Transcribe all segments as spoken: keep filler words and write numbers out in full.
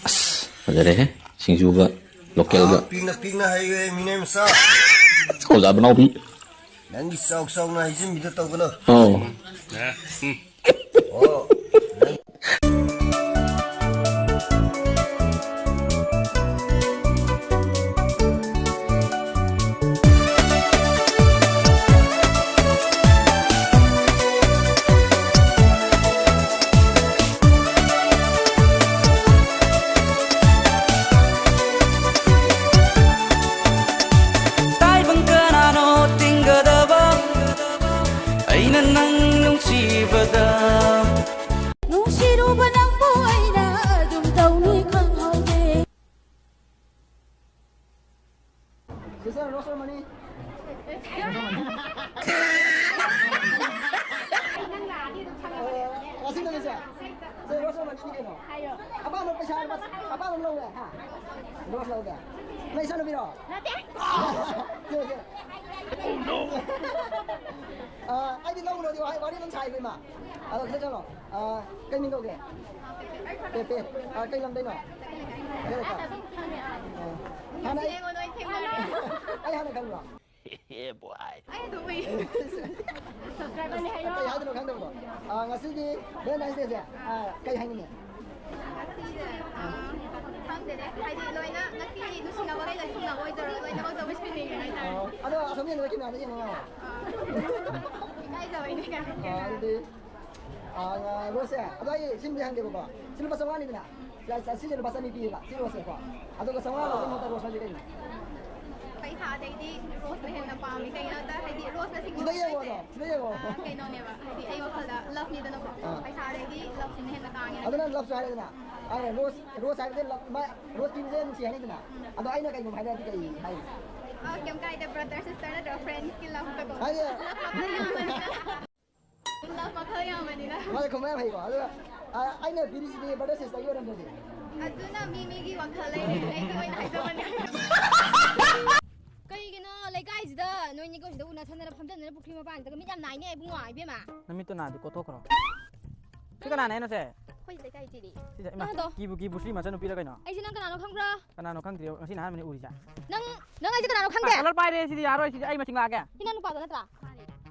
ꯑꯁ, ꯐꯖꯔꯦꯍꯦ꯫ ꯁꯤꯡꯖꯨꯒ ꯂꯣꯀꯦꯜꯒ꯫ ꯄꯤꯛꯅ ꯄꯤꯛꯅ ꯍꯥꯏꯌꯨꯍꯦ, ꯃꯤꯅꯥꯏ ꯃꯆꯥ꯫ ꯑꯣꯖꯥ ꯃꯅꯥꯎꯄꯤ꯫ ꯅꯪꯒꯤ ꯆꯥꯎ ꯆꯥꯎꯅ ꯍꯥꯏꯖꯤꯟꯕꯤꯗꯣ ꯇꯧꯒꯅꯣ꯫ ꯑꯧ꯫ ꯑꯦ, ꯎꯝ꯫ ꯑꯣ꯫ ꯇꯥꯏꯕꯪ ꯀꯅꯥꯅꯣ ꯇꯤꯡꯒꯗꯕ? ꯑꯩꯅ ꯅꯪ ꯅꯨꯡꯁꯤꯕꯗ꯫ ꯅꯨꯡꯁꯤꯔꯨꯕ ꯅꯪꯕꯨ ꯑꯩꯅ ꯑꯗꯨꯝ ꯇꯧꯅꯤ ꯈꯪꯍꯧꯗꯦ꯫ Sister, rose or money? ꯑꯣ, ꯉꯁꯤ ꯅꯨꯃꯤꯠꯁꯦ? ꯁꯦ, rose or money ꯅꯤ ꯀꯩꯅꯣ? ꯑꯄꯥꯝꯕ ꯄꯩꯁꯥ, ꯑꯄꯥꯝꯕ ꯂꯧꯒꯦ, ꯍꯥ? Rose ꯂꯧꯒꯦ꯫ ꯅꯪ ꯏꯆꯥꯅꯨꯄꯤꯔꯣ? ꯅꯠꯇꯦ꯫ ꯁꯦ, ꯁꯦ꯫ ꯑ, ꯑꯩꯗꯤ ꯂꯧꯔꯨꯔꯗꯤ ꯋꯥꯔꯤ, ꯋꯥꯔꯤ ꯑꯗꯨꯝ ꯁꯥꯏꯕ, ꯏꯃꯥ꯫ ꯑꯗꯣ ꯁꯤꯗ ꯆꯠꯂꯣ꯫ ꯑ, ꯀꯩ ꯃꯤꯡ ꯀꯧꯒꯦ? ꯄꯦꯄꯦ꯫ ꯑ, ꯀꯩ ꯂꯝꯗꯩꯅꯣ? ꯀꯩ ꯂꯩꯀꯥꯏ? ꯑ, ꯍꯥꯟꯅ ꯑꯩ, ꯉꯁꯤ ꯑꯩꯉꯣꯟꯗ ꯑꯣꯏꯅ ꯊꯦꯡꯅꯔꯦ꯫ ꯑꯩ ꯍꯥꯟꯅ ꯈꯪꯕ꯭ꯔꯣ? Yeah, boy. ꯑꯩ ꯑꯗꯨꯝ ꯎꯏ꯫ Subscriberꯅꯤ ꯍꯥꯏꯌꯣ꯫ ꯀꯩ ꯍꯥꯏꯗꯣꯏꯅꯣ ꯈꯪꯗꯕꯗꯣ꯫ ꯑ, ꯉꯁꯤꯒꯤ Valentine's Dayꯁꯦ, ꯑ, ꯀꯩ ꯍꯥꯏꯅꯤꯡꯉꯤ? ꯉꯁꯤꯁꯦ, ꯑ, ꯈꯪꯗꯦꯅꯦ꯫ ꯍꯥꯏꯗꯤ ꯂꯣꯏꯅ ꯉꯁꯤ ꯅꯨꯡꯁꯤꯅꯕꯈꯩ ꯂꯣꯏ ꯊꯨꯡꯅꯕ ꯑꯣꯏꯖꯔꯣ꯫ ꯂꯣꯏꯅꯃꯛꯇ wish ꯄꯤꯅꯤꯡꯉꯦ ꯍꯥꯏꯇꯥꯔꯦ꯫ ꯑꯣ, ꯑꯗꯣ ꯑꯁꯣꯝ ꯌꯦꯡꯕꯗ cameraꯗ ꯌꯦꯡꯉꯣ꯫ ꯑ, ꯏꯀꯥꯏꯖꯕꯩꯅꯦ ꯀꯥꯏꯅ꯫ ꯑ, ꯑꯗꯨꯗꯤ ꯑꯥ, ꯔꯣꯁꯁꯦ, ꯑꯗꯣ ꯑꯩ ꯁꯤꯃꯗꯤ ꯍꯪꯒꯦꯕꯀꯣ꯫ ꯁꯤ ꯂꯨꯄꯥ ꯆꯥꯝꯃꯉꯥꯅꯤꯗꯅ꯫ ꯁꯤ, ꯁꯤ, ꯁꯤꯁꯦ ꯂꯨꯄꯥ ꯆꯅꯤ ꯄꯤꯌꯦꯕ, ꯁꯤ ꯔꯣꯁꯁꯦꯀꯣ꯫ ꯑꯗꯨꯒ ꯆꯥꯝꯃꯉꯥ ꯂꯧꯕ ꯃꯍꯨꯠꯇ ꯔꯣꯁ ꯍꯥꯏꯁꯦ ꯀꯩꯅꯣ? ꯄꯩꯁꯥꯗꯩꯗꯤ ꯔꯣꯁꯅ ꯍꯦꯟꯅ ꯄꯥꯝꯃꯤ꯫ ꯀꯩꯒꯤꯅꯣ ꯍꯥꯏꯕꯗ, ꯍꯥꯏꯗꯤ, ꯔꯣꯁꯅ ꯁꯤꯡꯕ ꯁꯤꯗ ꯌꯦꯡꯉꯣ ꯍꯥꯏꯁꯦ, ꯑꯗꯣ, ꯁꯤꯗ ꯌꯦꯡꯉꯣ꯫ ꯑꯥ, ꯀꯩꯅꯣꯅꯦꯕ, ꯍꯥꯏꯗꯤ, ꯑꯩ ꯋꯥꯈꯜꯗ loveꯅꯤꯗꯅꯀꯣ꯫ ꯑꯥ꯫ ꯄꯩꯁꯥꯗꯩꯗꯤ loveꯁꯤꯅ ꯍꯦꯟꯅ ꯇꯥꯡꯉꯦꯅ ꯑꯗꯨꯅ ꯈꯜꯂꯦ꯫ Loveꯁꯨ ꯍꯥꯏꯔꯦꯗꯅ꯫ ꯑꯥ, ꯔꯣꯁ, ꯔꯣꯁ ꯍꯥꯏꯕꯁꯦ love, ꯃꯥ, ꯔꯣꯁ ꯄꯤꯕꯁꯦ ꯅꯨꯡꯁꯤ ꯍꯥꯏꯅꯩꯗꯅ꯫ ꯎꯝ꯫ ꯑꯗꯣ ꯑꯩꯅ ꯀꯩꯒꯨꯝꯕ ꯍꯥꯏꯔꯗꯤ ꯀꯩ ꯍꯥꯏꯅꯤ? ꯑꯥ, ꯀꯩꯝ ꯀꯥꯏꯗꯦ, brother sister ꯅꯠꯇ꯭ꯔꯒ friendsꯀꯤ loveꯀꯗꯣ꯫ ꯍꯥꯏꯗꯤ, love ꯂꯥꯛꯄꯗ ꯌꯥꯝꯕꯅꯤꯅ꯫ ꯑꯗ ꯈꯨꯝꯕ ꯌꯥꯝ ꯍꯩꯀꯣ꯫ ꯑꯗꯨꯒ, ꯑ, ꯑꯩꯅ ꯄꯤꯔꯤꯁꯤꯗꯤ brother sisterꯒꯤ ꯑꯣꯏꯔꯝꯗ꯭ꯔꯗꯤ꯫ ꯑꯗꯨꯅ ꯃꯤ ꯃꯤꯒꯤ ꯋꯥꯈꯜ ꯂꯩꯔꯦ, ꯑꯩꯒꯤ ꯑꯣꯏꯅ ꯍꯥꯏꯖꯕꯅꯦ꯫ ꯀꯩꯒꯤꯅꯣ ꯂꯩꯀꯥꯏꯁꯤꯗ ꯅꯣꯏꯅꯤꯒꯣ ꯁꯤꯗ ꯎꯅꯁꯟꯅꯅ ꯐꯝꯖꯟꯅꯅ ꯄꯨꯈ꯭ꯔꯤ ꯃꯄꯥꯟꯗꯒ ꯃꯤꯠ ꯌꯥꯝ ꯅꯥꯏꯅꯦ ꯏꯕꯨꯡꯉꯣ, ꯏꯕꯦꯝꯃ? ꯅꯃꯤꯠꯇꯣ ꯅꯥꯗꯤ ꯀꯣꯠꯊꯣꯛꯈ꯭ꯔꯣ꯫ ꯁꯤ ꯀꯅꯥꯅ ꯍꯥꯏꯅꯣ ꯁꯦ? ꯑꯩꯈꯣꯏ ꯂꯩꯀꯥꯏ ꯏꯆꯦꯅꯤ꯫ ꯁꯤꯁꯦ, ꯏꯃꯥ, ꯅꯪꯗꯣ? ꯀꯤꯕꯨ ꯀꯤꯕꯨ ꯁꯤ ꯃꯆꯟꯅꯨꯄꯤꯔ ꯀꯩꯅꯣ? ꯑꯩꯁꯦ ꯅꯪ ꯀꯅꯥꯅꯣ ꯈꯪꯕ꯭ꯔꯥ? ꯀꯅꯥꯅꯣ ꯈꯪꯗ꯭ꯔꯤ, ꯉꯁꯤꯅ ꯑꯍꯥꯟꯕꯅꯤ ꯎꯔꯤꯁꯦ꯫ ꯅꯪ, ꯅꯪ ꯑꯩꯁꯦ ꯀꯅꯥꯅꯣ ꯈꯪꯗꯦ? ꯑꯥ, colour ꯄꯥꯏꯔꯦ ꯁꯤꯗꯤ, ꯌꯥꯔꯣꯏ ꯁꯤꯗꯤ, ꯑꯩ ꯃꯁꯤꯡ ꯂꯥꯛꯑꯒꯦ꯫ ꯁꯤ ꯅꯪ ꯅꯨꯄꯥꯗꯣ ꯅꯠꯇ꯭ꯔꯥ? ꯃꯥꯅꯦ꯫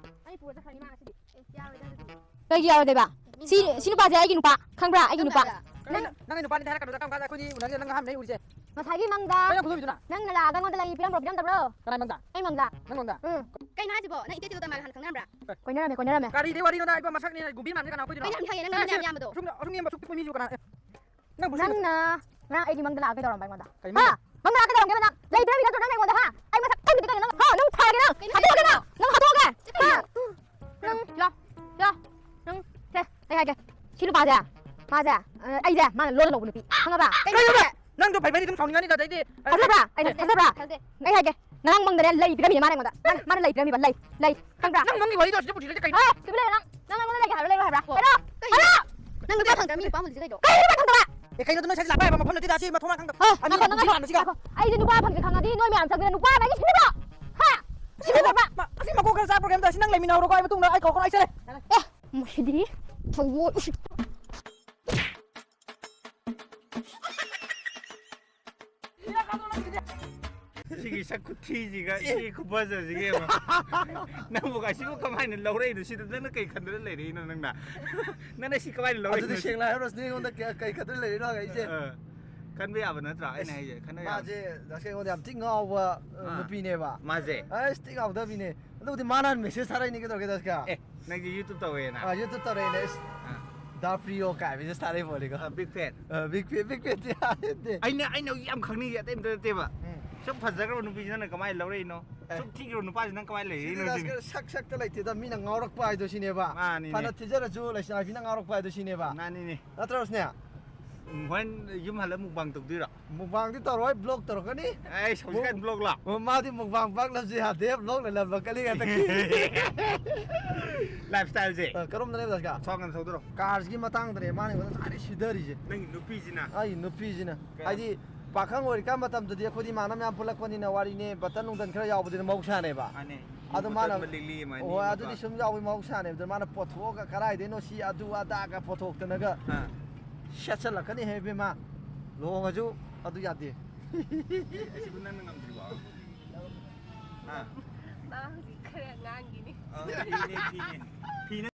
ꯑꯩ ꯄꯨꯔ ꯆꯠꯈ꯭ꯔꯅꯤ ꯃꯥ ꯉꯁꯤꯗꯤ꯫ ꯑꯦ, ꯌꯥꯔꯣꯏꯗ ꯑꯗꯨꯗꯤ꯫ ꯀꯩꯒꯤ ꯌꯥꯔꯣꯏꯗꯣꯏꯕ? ꯁꯤ, ꯁꯤ ꯅꯨꯄꯥꯁꯦ ꯑꯩꯒꯤ ꯅꯨꯄꯥ, ꯈꯪꯕ꯭ꯔꯥ? ꯑꯩꯒꯤ ꯅꯨꯄꯥ꯫ ꯅꯪ, ꯅꯪꯒꯤ ꯅꯨꯄꯥꯗꯤ ꯍꯥꯏꯔꯛꯀꯅꯨꯗ, ꯀꯔꯝ ꯀꯥꯟꯗ ꯑꯩꯈꯣꯏꯗꯤ ꯎꯅꯔꯤꯁꯦ ꯅꯪ ꯑꯍꯥꯟꯕꯅꯦ ꯎꯔꯤꯁꯦ? ꯉꯁꯥꯏꯒꯤ ꯃꯪꯗ ꯀꯩꯅꯣ ꯈꯨꯗꯣꯝꯕꯤꯗꯨꯅ? ꯅꯪꯅ ꯂꯥꯛꯑꯒ ꯑꯩꯉꯣꯟꯗ ꯂꯩ ꯄꯤꯔꯝꯕ꯭ꯔꯣ ꯄꯤꯔꯝꯗꯕ꯭ꯔꯣ? ꯀꯅꯥꯏ ꯃꯪꯗ? ꯑꯩ ꯃꯪꯗ꯫ ꯅꯪ ꯃꯪꯗ? ꯎꯝ꯫ ꯀꯩꯅꯣ ꯍꯥꯏꯁꯤꯕꯣ? ꯅꯪ ꯏꯆꯦ ꯆꯦꯗꯣ ꯃꯥꯒ ꯍꯥꯟꯅ ꯈꯪꯅꯔꯝꯕ꯭ꯔꯥ? ꯀꯣꯏꯅꯔꯝꯃꯦ, ꯀꯣꯏꯅꯔꯝꯃꯦ꯫ ꯀꯔꯤꯗꯩ ꯋꯥꯔꯤꯅꯣꯗ, ꯏꯕꯣ, ꯃꯁꯛꯅꯦ ꯒꯨꯝꯕꯤ ꯃꯥꯟꯕꯅꯦ, ꯀꯅꯥ ꯀꯣꯏꯗꯣꯏꯅꯣ? ꯀꯩꯅꯣ ꯌꯥꯝ ꯍꯥꯏꯌꯦ, ꯅꯪ ꯁꯤ ꯌꯥꯝ ꯌꯥꯝꯕꯗꯣ꯫ ꯑꯁꯨꯛ, ꯑꯁꯨꯛ ꯅꯦꯝꯕ ꯑꯁꯨꯛ ꯄꯤꯛꯄ ꯃꯤꯁꯤꯕꯨ ꯀꯅꯥ, ꯑꯦ? ꯅꯪ ꯕꯨꯁꯨ ꯅꯪꯅ ꯉꯔꯥꯡ ꯑꯩꯒꯤ ꯃꯪꯗ ꯂꯥꯛꯑꯒ ꯀꯩꯗꯧꯔꯝꯕ ꯑꯩꯉꯣꯟꯗ? ꯀꯩ ꯍꯥ? ꯃꯪꯗ? ꯃꯪꯗ ꯂꯥꯛꯑꯒ ꯀꯩꯗꯧꯔꯝꯒꯦꯕ ꯅꯪ? ꯂꯩ ꯄꯤꯔꯝꯃꯤ ꯅꯠꯇ꯭ꯔꯣ ꯅꯪꯅ ꯑꯩꯉꯣꯟꯗ, ꯍꯥ? ꯑꯩ ꯃꯁꯛ ꯈꯪꯗ꯭ꯔꯗꯤ ꯀꯩꯅꯣ ꯅꯪ? ꯍꯥ? ꯅꯪ ꯊꯥꯔꯒꯦ ꯅꯪ? ꯀꯩꯅꯣ? ꯍꯥꯠꯇꯣꯛꯑꯒꯦ ꯅꯪ? ꯍꯥ? ꯅꯪ, ꯌꯥ, ꯌꯥ, ꯅꯪ, ꯁꯦ, ꯑꯩ ꯍꯥꯏꯒꯦ꯫ ꯁꯤ ꯅꯨꯄꯥꯁꯦ, ꯃꯥꯁꯦ, ꯑ, ꯑꯩꯁꯦ, ꯃꯥꯅ ꯂꯣꯟꯅ ꯂꯧꯕ ꯅꯨꯄꯤ꯫ ꯈꯪꯉꯕ? ꯀꯩꯅꯣ? ꯅꯪꯗꯣ ꯐꯩ ꯐꯩꯗꯤ ꯑꯗꯨꯝ ꯁꯥꯎꯅꯤꯡꯉꯅꯤꯗ, ꯑꯗꯩꯗꯤ, ꯊꯥꯖꯕ꯭ꯔꯥ? ꯑꯩ ꯊꯥꯖꯕ꯭ꯔꯥ? ꯊꯥꯖꯗꯦ꯫ ꯑꯩ ꯍꯥꯏꯒꯦ꯫ ꯉꯔꯥꯡ ꯃꯪꯗꯅꯦ ꯂꯩ ꯄꯤꯔꯝꯃꯤꯅꯦ ꯃꯥꯅ ꯑꯩꯉꯣꯟꯗ꯫ ꯃꯥꯅ, ꯃꯥꯅ ꯂꯩ ꯄꯤꯔꯝꯃꯤꯕ, ꯂꯩ, ꯂꯩ꯫ ꯈꯪꯕ꯭ꯔꯥ? ꯅꯪ ꯅꯪꯒꯤ ꯋꯥꯔꯤꯗꯣ ꯑꯁꯤꯗ ꯄꯨꯁꯤꯜꯂꯗꯤ ꯀꯩꯅꯣ? ꯑꯦ, ꯇꯨꯃꯤꯟ ꯂꯩꯌꯨ ꯅꯪ꯫ ꯅꯪ ꯑꯩꯉꯣꯟꯗ ꯂꯩꯒꯦ ꯍꯥꯏꯔꯣ, ꯂꯩꯔꯣ ꯍꯥꯏꯕ꯭ꯔꯥ? ꯍꯥꯏꯔꯣ! ꯀꯩ? ꯍꯥꯏꯔꯣ! ꯅꯪ ꯅꯨꯄꯥ ꯐꯪꯗ꯭ꯔ ꯃꯤ ꯅꯨꯄꯥ ꯑꯃ ꯍꯧꯖꯤꯛ ꯀꯩꯗꯣ? ꯀꯩ ꯅꯨꯄꯥ ꯐꯪꯗꯕ? ꯑꯦ, ꯀꯩꯅꯣ ꯑꯗꯨ ꯅꯣꯏ ꯁ꯭ꯋꯥꯏꯗ ꯂꯥꯛꯄ ꯌꯥꯕ ꯃꯐꯝ ꯅꯠꯇꯦꯗ, ꯁꯤ ꯃꯊꯣꯡ ꯃꯔꯥꯡ ꯈꯪꯗꯕ꯫ ꯑꯦ, ꯑꯃꯤ ꯉꯥꯏꯈꯣ, ꯅꯪ ꯄꯨꯟꯁꯤ ꯉꯥꯏꯈꯣ, ꯂꯥꯟꯕꯁꯤꯒ꯫ ꯉꯥꯏꯈꯣ꯫ ꯑꯩꯁꯦ ꯅꯨꯄꯥ ꯐꯪꯗ꯭ꯔꯦ ꯈꯪꯉꯗꯤ ꯅꯣꯏ ꯃꯌꯥꯝ ꯆꯪꯗꯅ ꯅꯨꯄꯥ ꯑꯃ ꯑꯩꯒꯤ ꯁꯤꯟꯅꯕ! ꯍꯥ? ꯁꯤꯟꯅꯕ! ꯃꯥ, ꯑꯁꯤ ꯃꯀꯣꯛ ꯈꯔ ꯆꯥꯛꯄ꯭ꯔꯥ ꯀꯩꯝꯇ, ꯑꯁꯤ ꯅꯪ ꯂꯩꯃꯤꯟꯅꯍꯧꯔꯣꯀꯣ, ꯑꯩ ꯃꯇꯨꯡꯗ ꯑꯩ ꯀꯧꯔꯛꯀꯅꯣ, ꯑꯩ ꯆꯠꯂꯦ꯫ ꯑꯦ, ꯃꯁꯤꯗꯤ ꯊꯃꯣꯏ ꯎꯁꯤꯠ-, ꯁꯤꯒꯤ ꯁꯛ ꯈꯨꯊꯤꯁꯤꯒ, ꯁꯤꯒꯤ ꯈꯨꯐꯖꯁꯤꯒ ꯌꯦꯡꯉꯣ꯫ ꯅꯪꯕꯨ ꯑꯁꯤꯕꯨ ꯀꯃꯥꯏꯅ ꯂꯧꯔꯛꯏꯅꯣ? ꯁꯤꯗ ꯅꯪꯅ ꯀꯩ ꯈꯟꯗꯅ ꯂꯩꯔꯛꯏꯅꯣ ꯅꯪꯅ? ꯅꯪꯅ ꯁꯤ ꯀꯃꯥꯏꯅ ꯂꯧꯔꯛꯏꯅꯣ ꯑꯗꯨꯗꯤ ꯁꯤ? ꯁꯦꯡꯅ ꯍꯥꯏꯔꯣ, ꯁꯤ ꯑꯩꯉꯣꯟꯗ ꯀꯌꯥ, ꯀꯩ ꯈꯟꯗꯅ ꯂꯩꯔꯤꯅꯣ ꯍꯪꯉꯛꯏꯁꯦ? ꯑ, ꯈꯟꯕ ꯌꯥꯕ ꯅꯠꯇ꯭ꯔꯥ? ꯑꯩꯅ ꯑꯁ, ꯍꯥꯏꯁꯦ, ꯈꯟꯕ ꯌꯥꯕ꯫ ꯃꯥꯁꯦ ꯗꯥꯁꯀꯦ ꯑꯩꯉꯣꯟꯗ ꯌꯥꯝ ꯊꯤ ꯉꯥꯎꯕ, ꯑ, ꯑꯥ꯫ ꯅꯨꯄꯤꯅꯦꯕ꯫ ꯃꯥꯁꯦ? ꯑꯁ, ꯊꯤ ꯉꯥꯎꯗꯕꯤꯅꯦ꯫ ꯑꯗꯨꯕꯨꯗꯤ ꯃꯥꯅ ꯍꯥꯟꯅ message ꯊꯥꯔꯛꯏꯅꯦ, ꯀꯩꯗꯧꯔꯒꯦ, ꯗꯥꯁꯀꯦ? ꯑꯦ, ꯅꯪꯁꯦ YouTube ꯇꯧꯋꯦꯅ? ꯑꯥ, YouTube ꯇꯧꯔꯛꯏꯅꯦ꯫ ꯑꯁ, ꯑꯥ꯫ ꯗꯥ ꯄ꯭ꯔꯤꯌꯣ ꯀꯥꯏ message ꯊꯥꯔꯛꯏ ꯄꯣꯠꯅꯤꯀꯣ꯫ ꯑ, big fan꯫ ꯑ, big fan, big fan ꯗꯤ ꯍꯥꯏꯗꯦ꯫ ꯑꯩꯅ, ꯑꯩꯅ ꯌꯥꯝ ꯈꯪꯅꯤꯡꯉꯤꯁꯦ ꯑꯇꯩ ꯑꯝꯇ ꯅꯠꯇꯦꯕ꯫ ꯎꯝ꯫ ꯁꯨꯛ ꯐꯖꯈ꯭ꯔꯕ ꯅꯨꯄꯤꯁꯤ ꯅꯪꯅ ꯀꯃꯥꯏꯅ ꯂꯧꯔꯛꯏꯅꯣ? ꯑꯦ꯫ ꯁꯨꯛ ꯊꯤꯈ꯭ꯔꯕ ꯅꯨꯄꯥꯁꯤ ꯅꯪ ꯀꯃꯥꯏꯅ ꯁꯤꯗꯤ ꯂꯩꯔꯛꯏꯅꯣ ꯁꯤꯅꯤ? ꯗꯥꯁꯀꯦ ꯁꯛ ꯁꯛꯇ ꯂꯩꯇꯦꯗ, ꯃꯤꯅ ꯉꯥꯎꯔꯛꯄ ꯍꯥꯏꯗꯣ ꯁꯤꯅꯦꯕ꯫ ꯃꯥꯅꯤꯅꯦ꯫ ꯐꯅ ꯊꯤꯖꯔꯁꯨ ꯂꯩꯁꯥꯕꯤꯅ ꯉꯥꯎꯔꯛꯄ ꯍꯥꯏꯗꯣ ꯁꯤꯅꯦꯕ꯫ ꯃꯥꯅꯤꯅꯦ꯫ ꯅꯠꯇ꯭ꯔꯣ, ꯔꯣꯁꯅꯤ? ꯍꯣꯔꯦꯟ ꯌꯨꯝ ꯍꯜꯂ ꯃꯨꯛꯕꯥꯡ ꯇꯧꯗꯣꯏꯔꯣ? ꯃꯨꯛꯕꯥꯡꯗꯤ ꯇꯧꯔꯣꯏ, ꯕ꯭ꯂꯣꯛ ꯇꯧꯔꯛꯀꯅꯤ꯫ ꯑꯩ ꯍꯧꯖꯤꯛꯀꯥꯟ ꯕ꯭ꯂꯣꯛ ꯂꯥꯛ ꯃꯥꯗꯤ ꯃꯨꯛꯕꯥꯡ ꯄꯥꯛ ꯂꯝꯁꯦ ꯌꯥꯗꯦ, ꯕ꯭ꯂꯣꯛ ꯂꯩꯂꯝꯕ ꯀꯜꯂꯤ ꯉꯥꯛꯇ꯫ ꯂꯥꯏꯐ ꯁ꯭ꯇꯥꯏꯜꯁꯦ꯫ ꯀꯔꯣꯝꯗꯅꯦ ꯕ꯭ꯔꯗꯔ? ꯁꯣꯝ ꯅꯥꯀꯟ ꯊꯧꯗꯣꯏꯔꯣ? ꯀꯥꯔꯁꯀꯤ ꯃꯇꯥꯡꯗꯅꯦ ꯃꯥꯅ ꯑꯩꯉꯣꯟꯗ ꯉꯁꯥꯏꯗꯩ ꯁꯤꯗꯔꯤꯁꯦ꯫ ꯅꯪꯒꯤ ꯅꯨꯄꯤꯁꯤꯅ꯫ ꯑꯩ ꯅꯨꯄꯤꯁꯤꯅ꯫ ꯀꯌꯥ? ꯍꯥꯏꯗꯤ ꯄꯥꯈꯪ ꯑꯣꯏꯔꯤꯀꯥꯟ ꯃꯇꯝꯗꯗꯤ ꯑꯩꯈꯣꯏꯗꯤ ꯏꯃꯥꯅꯕ ꯃꯌꯥꯝ ꯄꯨꯜꯂꯛꯄꯅꯤꯅ ꯋꯥꯔꯤꯅꯦ, ꯕꯇꯟ ꯅꯨꯡꯗꯟ ꯈꯔ ꯌꯥꯎꯕꯗꯨꯅ ꯃꯍꯧꯁꯥꯅꯦꯕ꯫ ꯃꯥꯅꯦ꯫ ꯑꯗꯨ ꯃꯇꯝ ꯃꯥꯅ ꯂꯤꯛꯂꯤ ꯑꯗꯨꯃꯥꯏꯅ ꯍꯣꯏ, ꯌꯦꯡꯉꯒ꯫ ꯑꯗꯨꯗꯤ ꯁꯨꯝ ꯌꯥꯎꯕ ꯃꯍꯧꯁꯥꯅꯦꯕ꯫ ꯑꯗꯨ ꯃꯥꯅ ꯄꯣꯊꯣꯛꯑꯒ ꯀꯔꯥꯏꯗꯩꯅꯣ ꯁꯤ ꯑꯗꯨ ꯑꯗꯥꯒ ꯄꯣꯊꯣꯛꯇꯅꯒ ꯑꯥ꯫ ꯁꯦꯠꯆꯜꯂꯛꯀꯅꯤ ꯍꯦ ꯏꯕꯦꯝꯃ꯫ ꯂꯨꯍꯣꯡꯉꯁꯨ ꯑꯗꯨ ꯌꯥꯗꯦ꯫ ꯑꯁꯤꯕꯨ ꯅꯪꯅ ꯉꯝꯗ꯭ꯔꯤꯕꯣ? ꯍꯥ? ꯃꯥ ꯍꯧꯖꯤꯛ ꯈꯔ ꯉꯥꯡꯈꯤꯅꯤ꯫ ꯑ, ꯐꯤꯅꯦ, ꯐꯤꯅꯦ꯫ ꯐꯤꯅꯦ꯫